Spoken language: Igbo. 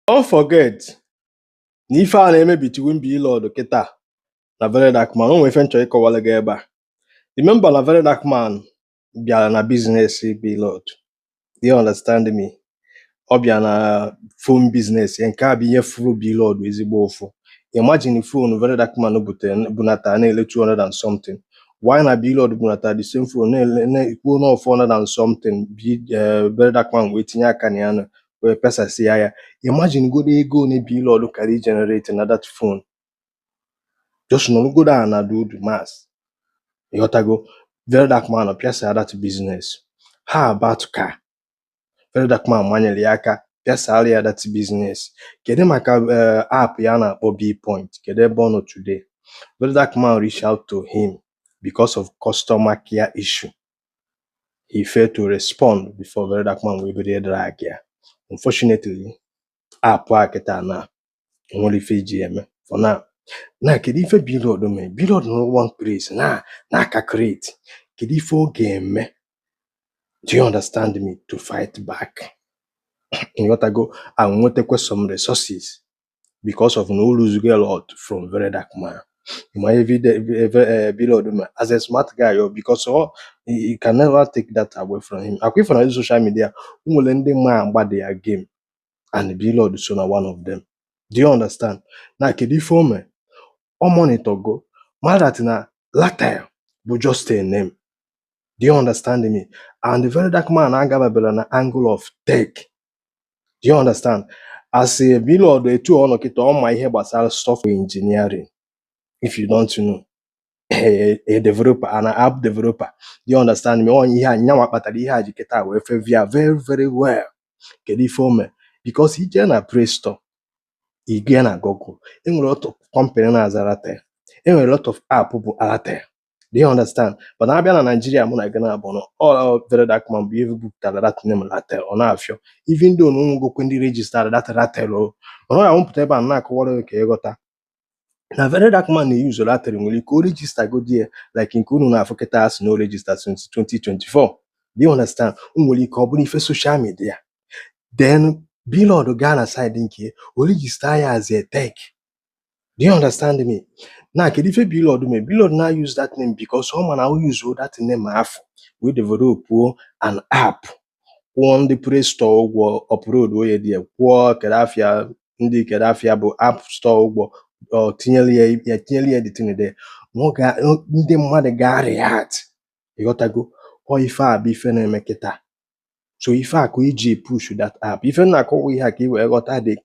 Don't forget na ife a na-eme between Blord kịta na Very Dark Man, o nwere ife m chọrọ ịkọwara gị ebe a. Remember na Very Dark Man bịara na business Blord. Do you understand me? Ọ bịa na phone business ya. Nke a bụ ihe furu Blord ezigbo ụfụ. Imagine phone Very Dark Man butere, bunata na-ele 200 and something. Why na Blord bunata the same phone na-ele na-ekwuo na 400 and something, Very Dark Man wee tinye aka na ya na wee pesasịa ya. Imagine godo ego one Blord kara generate na that phone. Just nọrọgodo ana do the maths. Ịghọtago? Very Dark Man pịasa that business. How about car? Very Dark Man manyere ya aka pịasara ya that business. Kedu maka app ya a na-akpọ B-Point? Kedu ebe ọ nọ today? Very Dark Man reach out to him because of customer care issue. He failed to respond before Very Dark Man wee bido drag ya. Unfortunately, app a kịta na enwere ife iji eme for now. Na kedu ife Blord mere? Blord nọ one place na calculate kedu ife ọ ga-eme, do you understand me, to fight back. Ịghọtago? And nwetakwa some resources because of na o lose a lot from Very Dark Man. Ma Blord mere as a smart guy o, because ọ you can never take that away from him. Akwa ifo na social media o nwere ndị ma agba their game, and Blord so na one of them. Do you understand? Na kedu ife o mere? Ọ monitor go mara that na Ratel bụ just a name. Do you understand me? And the Very Dark Man agababere na angle of tech. Do you understand? As a Blord, etu ọ nọ kịta, ọ ma ihe gbasara software engineering. If you don't know, a developer, an app developer. Do you understand me? Ọ ihe a nyanwa kpatara ihe a ji kịta wee fevia very very well. Kedu ife o mere? Because ije na Play Store, ị gaa na Google, enwere lot of company na-aza Ratel, enwere lot of app bụ Ratel. Do you understand? But abịa na Nigeria, mụ na gị na-abụ nọ, all Very Dark Man bụ ihe bupụtara that name Ratel. Ọ na-afịọ, even though na onwegokwe ndị register that Ratel o, mana ọ ya nwepụta ebe a na-akọwara gị ka ịghọta na Very Dark Man na-use Ratel. Nwere ike o register godi ya, like nke unu na-afụ kịta asị na o register since 2024. Do you understand? O nwere ike ọ bụrụ ife social media. Then Blord gaa na side nke ya, o register ya as a tech. Do you understand me? Na kedu ife Blord mee? Blord na use that name because ọ ma na o use that name afọ wee develop an app, kwụọ ndị Play Store ụgwọ, upload onye dị ya, kwụọ kedafia ndị kedafia bụ App Store ụgwọ, ọ tinyere ya ya, tinyere ya the thing there na ọ ga ndị mmadụ ga react. Ịghọtago? Ọ ife a bụ ife na-eme kịta. So ife a ka iji push that app. Ife m na-akọwa ihe a ka ị wee ghọta the kind